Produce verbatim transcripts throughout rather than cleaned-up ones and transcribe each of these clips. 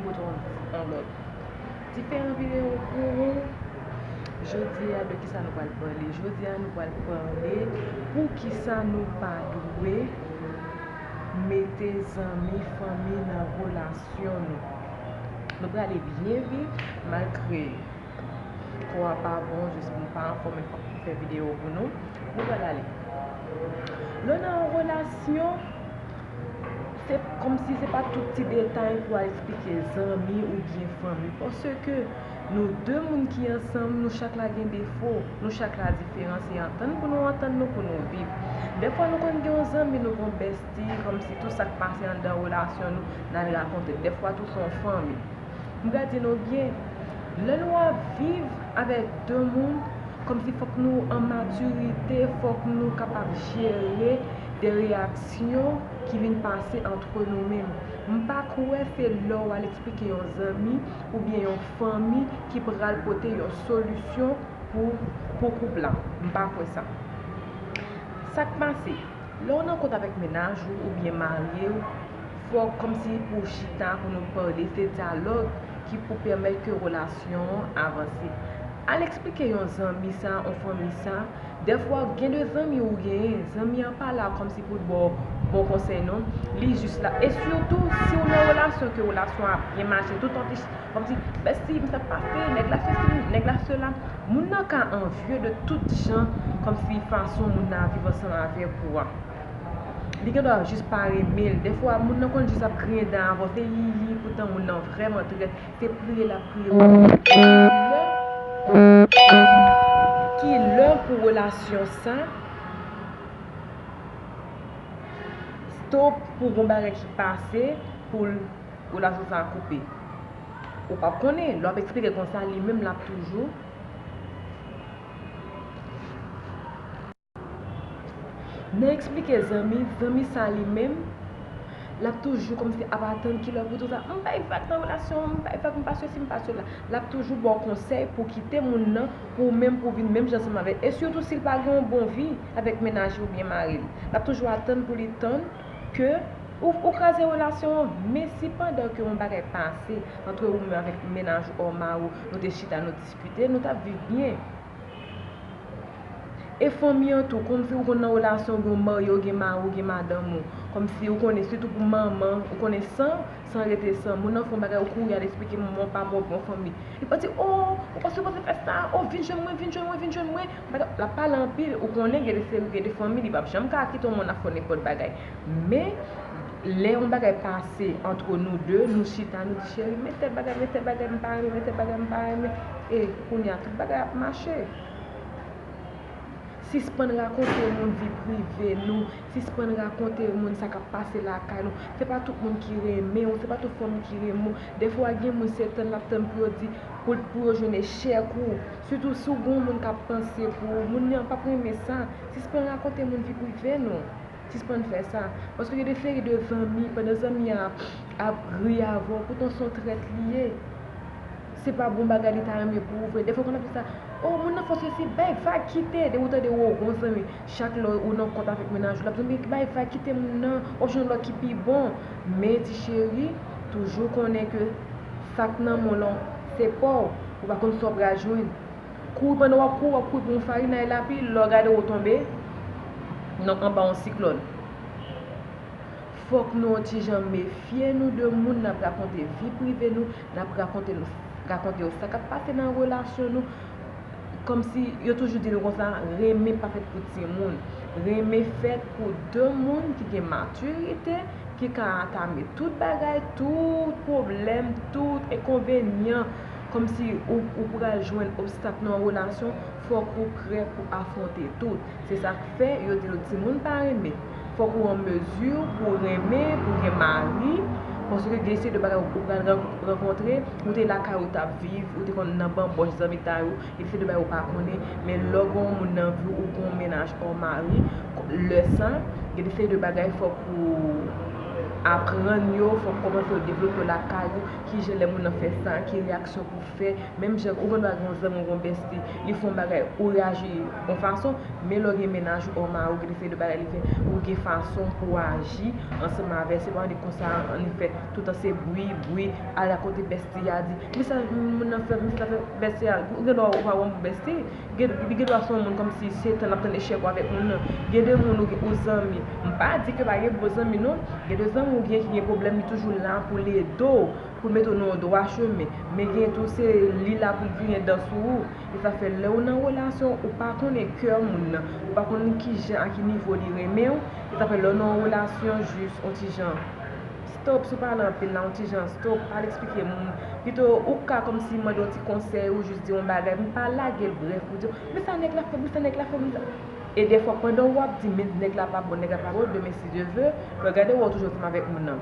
Pote yon, yon lòt diferan videyo pou ou. Jodi a, de kisa nou pral pale? Jodi a, nou pral pale poukisa nou pa dwe mete zanmi, fanmi nan relasyon nou. Nou prale byen vit, malgre kò a pa bon, jis nou pa anfòm, men fòk m fè videyo pou nou. Nou pral ale. Lè w nan yon relasyon, se kòmsi se pa tout ti detay pou al eksplike zanmi oubyen fanmi. Paske nou de moun ki ansanm, nou chak la gen defo, nou chak la diferan. Se antann pou nou antann nou, pou nou viv. Dèfwa, nou konn gen yon zanmi, nou gen yon bestie, kòmsi tout sa k pase anndan relasyon nou, n al rakonte. Dèfwa tou, se yon fanmi. M ka di nou byen, lè nou ap viv avèk de moun, kòmsi fòk nou an matirite, fòk nou kapab jere de reyaksyon ki vin pase antre nou menm. M pa kwè se lè w al eksplike yon zanmi oubyen yon fanmi ki pral pote yon solisyon pou, pou koup la. M pa kwè sa. Sa k pase? Lè w nan kont avèk mennaj ou oubyen mari w, fòk kòmsi pou w chita, pou nou pale, se dyalòg ki pou pèmèt ke relasyon an avanse. Al eksplike yon zanmi sa, yon fanmi sa. Dèfwa, gen de zanmi ou genyen, zanmi an pa la kòmsi pou l ba w bon konsèy non. Li jis la. E sitou, si w nan relasyon, ke relasyon an ap byen mache, toutan ti, kòmsi, bèsti, m t ap pase, nèg la sesi, nèg la sela, moun nan ka anvye de tout jan, kòmsi fason moun nan ap viv ansanm avèk ou a. Li gendwa jis pa renmen l. Dèfwa, moun nan konn jis ap griyen dan avè w, se yiyi, poutan moun nan vrèman trèt. Se priye l ap priye pou ou. Ki lè pou relasyon sa stop, pou gon bagay ki pase, pou l, relasyon sa koupe. Ou p ap konnen, lè w ap eksplike konsa, li menm l ap toujou. Nan eksplike zanmi, zanmi sa li menm, l ap toujou kòmsi ap atann kilè pou di w sa, m bay vag nan relasyon an, m bay vag, m pa sesi, m pa sela. L ap toujou ba w konsèy pou w kite moun nan, pou ou menm, pou w vin menm jan ansanm avè l. E sitou si l pa gen yon bon vi avèk mennaj li oubyen mari l. L ap toujou atann pou li tann ke ou, ou kraze relasyon an. Men sipandan ke yon bagay pase antre ou menm avèk mennaj ou, mari w, nou te chita, nou diskite, nou t ap viv byen. E fanmi an tou, kòmsi ou konn nan relasyon, ou gen marye, ou gen mari, ou gen madanm ou. Kòmsi ou konnen, sitou pou manman, ou konnen san, san rete san. Moun nan fè yon bagay, ou kouri al eksplike manman w pa bon, bon fanmi. Li pa di, o, ou pa sipoze fè sa, o, vin jwenn mwen, vin jwenn mwen, vin jwenn mwen. Bagay, l ap pale anpil, ou konnen gen de seri, gen de fanmi, li p ap janm ka kite yon moun ap fè w nenpòt bagay. Men, lè yon bagay pase antre nou de, nou chita, nou di, cheri, men tèl bagay, men tèl bagay, m pa renmen, men tèl bagay, m pa renmen. E kounye a, tout bagay ap mache. Sispann rakonte moun vi prive nou. Sispann rakonte moun sa k ap pase lakay nou. Se pa tout moun ki renmen w, se pa tout fanmi ki renmen w. Dèfwa, gen moun se tann l ap tann pou yo di, pou, pou yo jwenn echèk ou. Sitou si w gen yon moun k ap panse pou ou, moun nan p ap renmen sa. Sispann rakonte moun vi prive nou. Sispann fè sa. Paske gen de seri de zanmi, pandan zanmi an ap, ap ri avè w, poutan se yon trèt li ye. Se pa bon bagay li ta renmen pou ou vre. Dèfwa, konn ap di sa, o, moun nan fò sesi, bay vag, kite. Depi ou tande, o, gon zanmi, chak lè ou nan kont avèk mennaj ou, l ap di, men bay vag, kite moun nan, w ap jwenn lòt ki pi bon. Men, ti cheri, toujou konnen ke sa k nan men w lan, se pa w. Ou pa konn sa w pral jwenn. Kouri, pandan w ap kouri, w ap kouri pou yon farinay lapli, lè w gade, ou tonbe nan, anba yon siklòn. Fòk nou yon ti jan mefye nou de moun n ap rakonte vi prive nou, n ap rakonte nou, rakonte yo sa k ap pase nan relasyon nou. Kòmsi yo toujou di nou konsa, renmen pa fèt pou timoun. Renmen fèt pou de moun ki gen matirite, ki ka antame tout bagay, tout pwoblèm, tout enkonvenyan. Kòmsi ou, ou pral jwenn obstak nan yon relasyon, fòk ou prè pou afwonte tout. Se sa k fè yo di nou timoun pa renmen. Fòk ou an mezi pou renmen, pou gen mari, paske gen seri de bagay ou pral ran-, rankontre, ou te lakay ou t ap viv, ou te konn nan banbòch zanmitay ou, gen seri de bagay ou pa konnen, men lè w gen yon moun nan vi w, ou gen yon mennaj, yon mari, lè sa, gen seri de bagay fòk ou aprann yo, fòk kòmanse yo devlope yo lakay ou, kijan lè moun nan fè sa, ki reyaksyon pou fè, menm jan ou gen dwa gen yon zanmi ou gen yon bestie, li fè yon bagay, ou reyaji yon fason, men lè w gen mennaj ou, mari ou, gen de seri de bagay li fè, ou gen fason pou w aji ansanm avè l, se pa annik konsa, annik fè, toutan se bri, bri, al rakonte bestie a, di, men sa moun nan fè, men sa fè, bestie a, ou gen dwa ou pa wè yon bestie, Gen, li gen dwa se yon moun kòmsi se tan l ap tann echèk ou avèk moun nan. Gen de moun ou, ou zanmi. M pa di ke pa gen bon zanmi non. Gen de zanmi ou gen ki gen pwoblèm, li toujou la pou l ede w, pou l mete w nan yon dwa chemen. Men gen tou se li la pou l vin dan sou ou. E sa fè lè ou nan relasyon, ou pa konnen kè moun nan. Ou pa konnen kijan, a ki nivo li renmen w. E sa fè lè w nan yon relasyon, jis yon ti jan stop, si w pale anpil la, yon ti jan stop, al eksplike moun. Pito ou ka kòmsi mande yon ti konsèy ou jis di yon bagay, men pa lage l brèf pou di, men sa nèg la fè m, men sa nèg la fè m, men sa. E dèfwa pandan w ap di, men nèg la pa bon, nèg la pa bon, demen si Dye vle, lè w gade w wè w toujou ansanm avèk moun nan.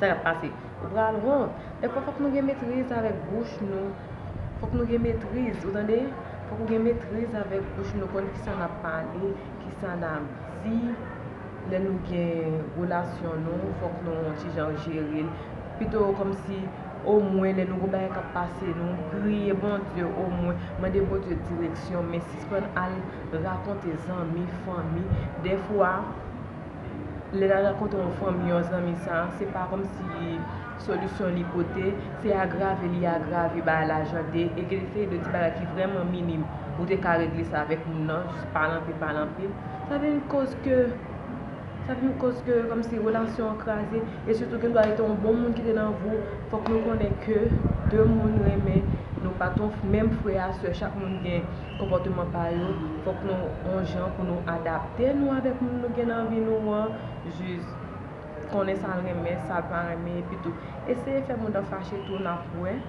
Sa k ap pase? Ou pral wont. Dèfwa fòk nou gen metriz avèk bouch nou. Fòk nou gen metriz, ou tande? Fòk ou gen metriz avèk bouch nou, konn kisa n ap pale, kisa n ap di. Lè nou gen relasyon nou, fòk nou yon ti jan jere l. Pito kòmsi, omwen, lè nou gen bagay k ap pase nou, priye Bondye, omwen, mande Bondye direksyon, men sispann al rakonte zanmi, fanmi. Dèfwa, lè n al rakonte yon fanmi, yon zanmi sa, se pa kòmsi solisyon li pote, se agrave li agrave bagay la jan de, e gen de seri de ti bagay ki vrèman minim, ou te ka regle sa avèk moun nan, jis pale anpil, pale anpil. Sa vin koz ke, sa vin koz ke kòmsi relasyon an kraze, e sitou gen dwa rete yon bon moun ki te nan vi w, fòk nou konnen ke de moun renmen, nou pa t yon menm frè a sè, chak moun gen konpòteman pa yo, fòk nou yon jan pou nou adapte nou avèk moun nou gen nan vi nou an, jis konnen sa l renmen, sa l pa renmen, epi tou, eseye fè moun nan fache tou, n ap wè,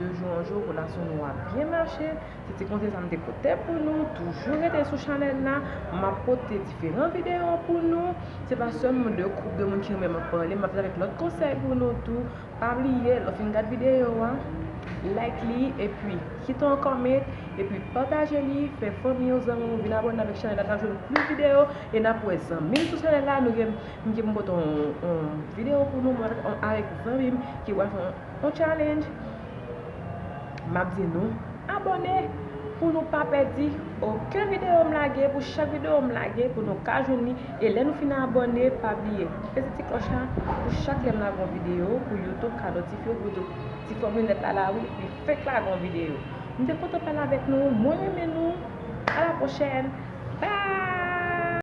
de jou an jou, relasyon nou ap byen mache. Se ti konsèy sa m te pote pou nou, toujou rete sou chanèl la, m ap pote diferan videyo pou nou. Se pa sèlman de koup de moun ki renmen m ap pale, m ap vin avèk lòt konsèy pou nou tou. Pa bliye, lè w fin gad videyo a, like li, epi kite yon comment, epi pataje li, fè fanmi w, zanmi w vin abòne avèk chanèl la, n ap jwenn plis videyo, e n ap wè zanmi m sou chanèl la, nou gen, m gen pou m pote yon, yon videyo pou nou, mwen avèk, avèk zanmi m ki pral fè yon, yon challenge. M ap di nou, abòne pou nou pa pèdi okenn videyo m lage, pou chak videyo m lage, pou nou ka jwenn li. E lè nou fin abòne, pa bliye peze ti klòch la pou chak lè m lage yon videyo, pou YouTube ka notifye w, pou YouTube ti fòm linèt la la wi, li fenk lage yon videyo. M te kontan pale avèk nou, mwen renmen nou. A la pwochèn. Bye!